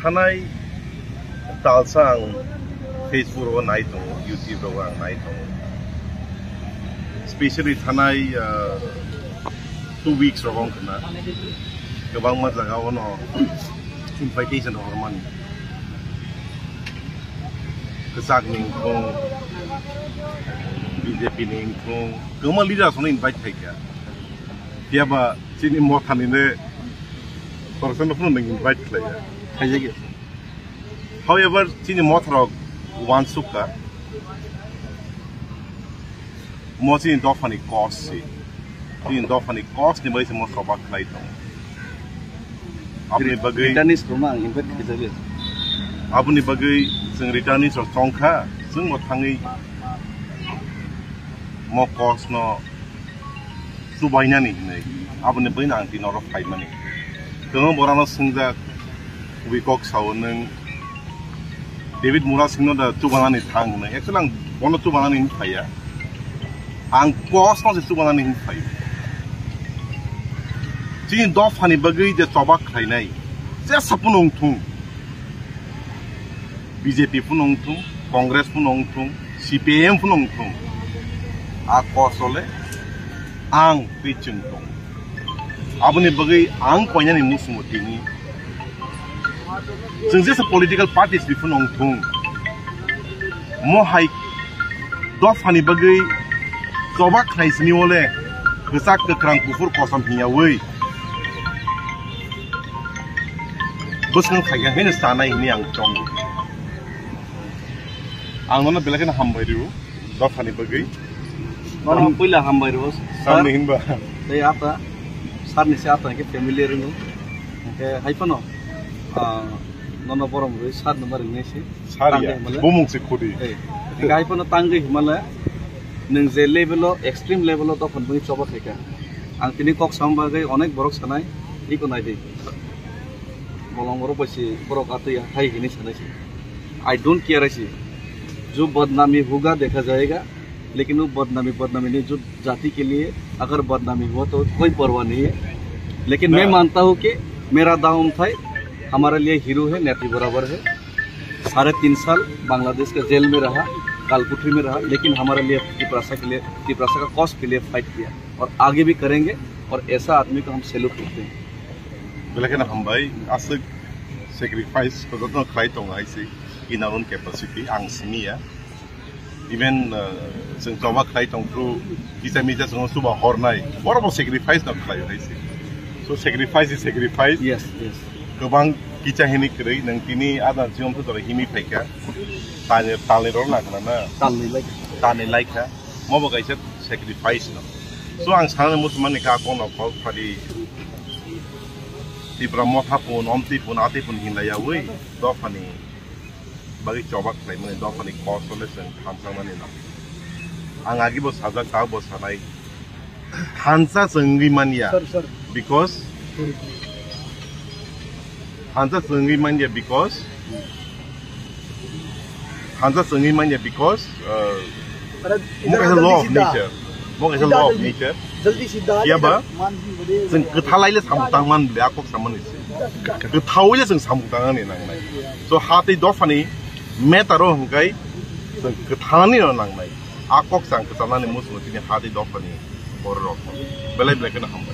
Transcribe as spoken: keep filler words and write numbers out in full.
Thanai talsa ang Facebook rogo nai tongo, YouTube rogo ang nai tongo. Specially thanai, ah, two weeks rogo wng khna kwbangma jaga ono invitation hormani. Kwchak ni wngthung, B J P ni wngthung, kwbangma leaders ono invite khaikha. Phiya ba chini motha ni ne torsa no phano nwng invite khlaiya. Khaijak ya. However, chini motha rok uansuk kha. Mo chini dopha ni cause si. Chini dopha ni cause ni bai se mo choba khlai tongo. Aboni bagwi Returnees rok no ang invite khaijak ya. Aboni bagwi chwng returnees rok chong kha, chwng bo thangwi mo cause no chubainani hinwi, aboni bagwino ang tini oro phaimani. Kwbangma borano swngjak, kubui kok sao nwng David Murasingno da chubanani thang hinwi. Actually ang bono chubanani hinwi phaiya. Ang cause no se chubanani hinwi phaio. Chini dophani bagwi je choba khlainai, jesa phano wngthung. B J P phano wngthung, Congress phano wngthung, C P I M phano wngthung, a cause o le ang twi chwng tongo. Aboni bagwi ang koinani muchungo tini. Chwng jesa political parties ni phano wngthung, mo hai dophani bagwi choba khlai sini o le kwchak kwkrang kuphur kosom hiyawi bwskang phaikha hino sanai hini ang tongo. Ang nono belai kheno hambai rio, dophani bagwi. Nono puila hambai rio, sir. Sir ni hinba. Tei ata, sir ni se ata ke family ringo. Ke hai phano, ah, nono borom rwi sir no ma ringnai se. Sir ya, bumung se khudi. Tei, ke hai phano tangwi himale, nwng je level o, extreme level o dophani bagwi choba khaikha. Ang tini kok sam bagwi onek borok sanai, iko nai di. Bolong borok bai se borok atwi hai hini sanai se. I don't care aisi. जो बदनामी होगा देखा जाएगा, लेकिन वो बदनामी, बदनामी नहीं, जो जाति के लिए अगर बदनामी हुआ तो कोई परवाह नहीं है। लेकिन मैं मानता हूँ कि मेरा दाऊ अमथाई हमारे लिए हीरो है, नेत्री बराबर है। साढ़े तीन साल बांग्लादेश के जेल में रहा, कालकुठरी में रहा, लेकिन हमारे लिए तिपरासा के लिए, तिपरासा का कॉज के लिए फाइट किया और आगे भी करेंगे और ऐसा आदमी को हम सैल्यूट करते हैं। Belai kheno hambai, aswk sacrifice ko jotono khlai tongo hai se in our own capacity, ang simi ya. Even, uh, chwng choba khlai tong phru, kisa misa chwng chuba hornai, borok bo sacrifice no khlai hai se. So sacrifice is sacrifice. Yes, yes. Kwbang kisa hini kwrwi, nwng tini adar jiyom to jora himi phaikha. Tani, tani rol na khna na. Tani lai. Tani lai kha. Mo bo kaisa sacrifice no. So ang sana muchumani ka kono kok phadi. Tipra motha pun, omtwi pun, atwi pun hinlaiyawi dophani bagwi choba khlaimani, dophani kosto le chwng thansangnani no. Ang agi bo sajak, tao bo sanai. Thansa chwng wngwi manya. Sir, sir. Because Sorry, sorry. Thansa chwng wngwi manya because Thansa chwngwi manya because, uh, अरे, mo इधर kaisa आ, law जल्दी of सीधा। Nature. Mo kaisa सीधा, law of जल्दी। Nature. जल्दी सीधा आ, Phiya ba, इधर मान भी बढ़े। Chwng kwthalai le samung tang man bwle, a kok samani se. Kwthawi le chwng samung tang ani nangnai. So, ha tei dophani matter o hwnkhe chwng kwthalani no nangnai. A kok chang kwchalnani muchungo tini ha tei dophani borok rok. Belai belai kheno hambai.